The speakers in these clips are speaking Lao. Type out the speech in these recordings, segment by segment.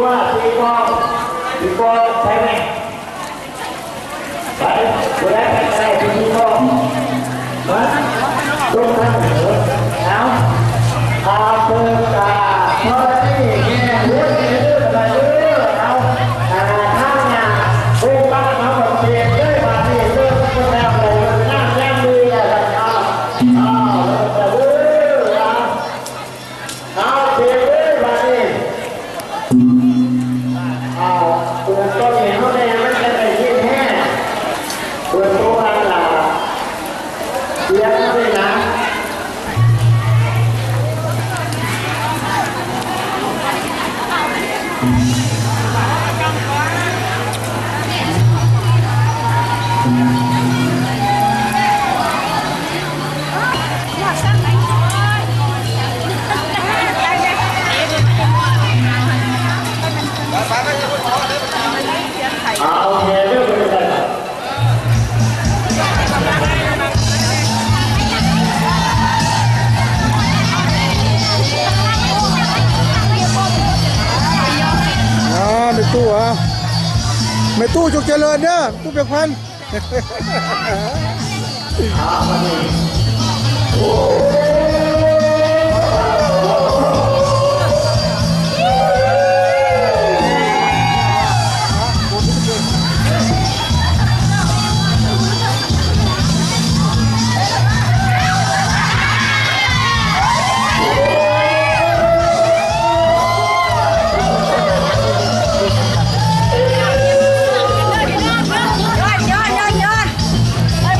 ວ່າຕີກອງ ຕີກອງໃສ່ແມ່ນ ໄປ ຜູ້ໃດໄປກໍໄດ້ທີ່ມີກອງ ມາ ລົງທາງເດີນ ເອົາ ອາ ເປີດຕາ ທໍລະນີແມ່ຫົວເດີ ເດີ ເດີ ເອົາ ອາ ທາງໜ້າ ໂອ້ ປາດມາບັກເສດເລີຍ ບາດນີ້ເລີກຄົນແລ້ວເລີຍ ນ້ຳຍັງມີແລ້ວ ເອົາ ເອົາ ເລີກແລ້ວເດີ ເອົາ ເອົາ ເສດເລີຍ ບາດນີ້ ເອົາ ເປີດໂຕນີ້ເຮົາແດ່ ມັນຈະໄດ້ຍິນແຮງ ເປີດໂຕອັນລະ ສຽງເຮົານີ້ນະ ອ່າ ແມ່ຕູ້ ອ່າ ແມ່ຕູ້ ຈົ່ງຈະເລີນເດີ ຕູ້ພຽງພັນ.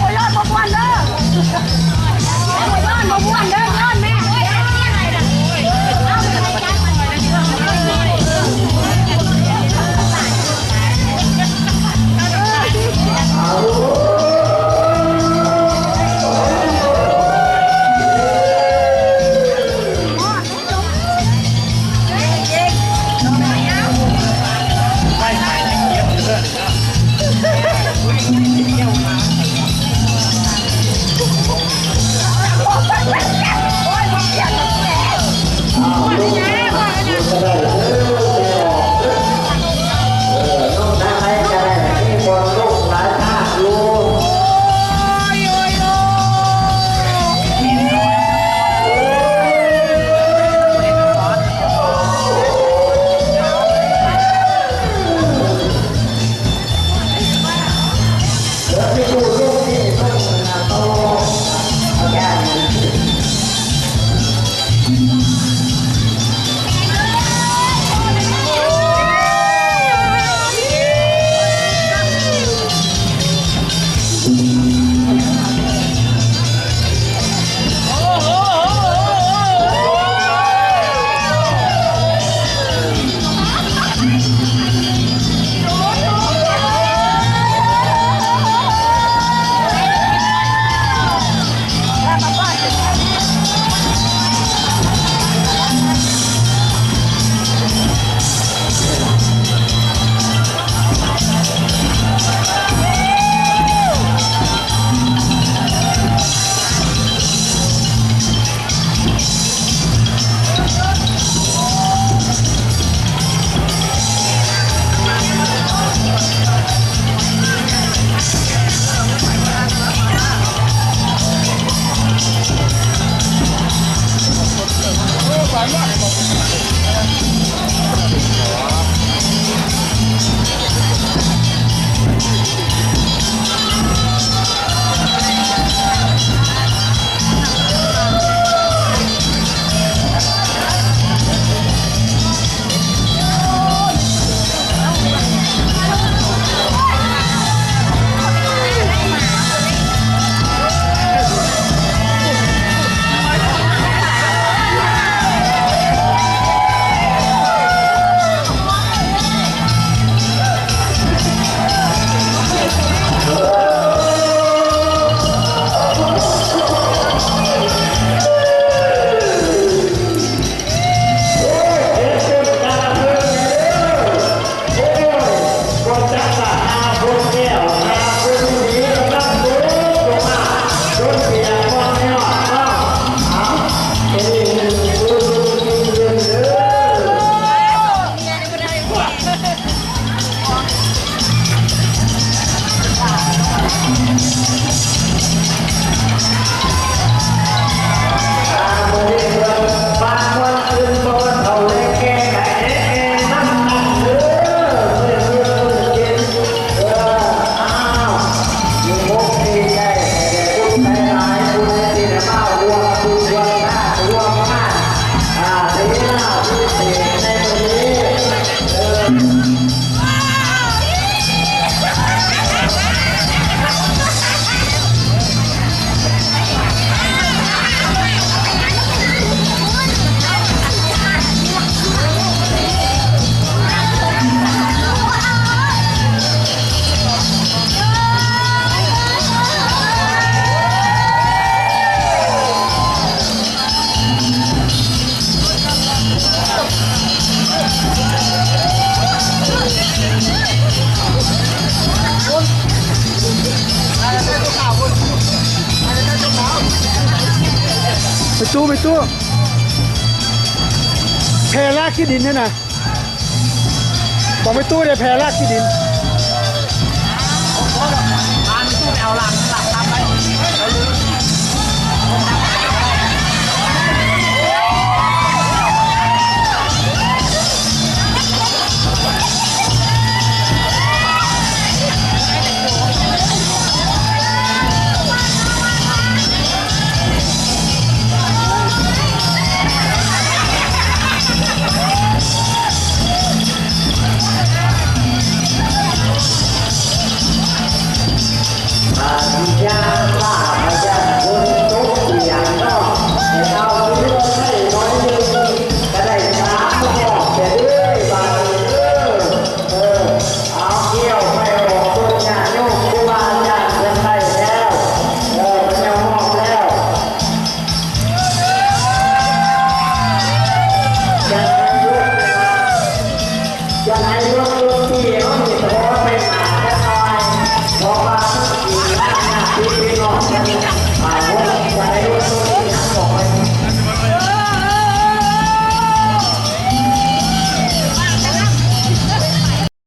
ບໍ່ຍ້ອນບໍ່ມ່ວນເດີ ບໍ່ຍ້ອນບໍ່ມ່ວນ ຕູ້ ແມ່ຕູ້ ແຜ່ລາກຂີ້ດິນຫັ້ນນະ ບອກແມ່ຕູ້ເດ້ ແຜ່ລາກຂີ້ດິນ. ເອີ ເອົາກ່ຽວໄຟອອກຕົ້ນຍາດໂຍມ ຄູບາອາຈານເພິ່ນໄດ້ແລ້ວ ເອີ ເພິ່ນເອົາຮອດແລ້ວ ຈະໃຫ້ລົດ ຈະໃຫ້ລົດ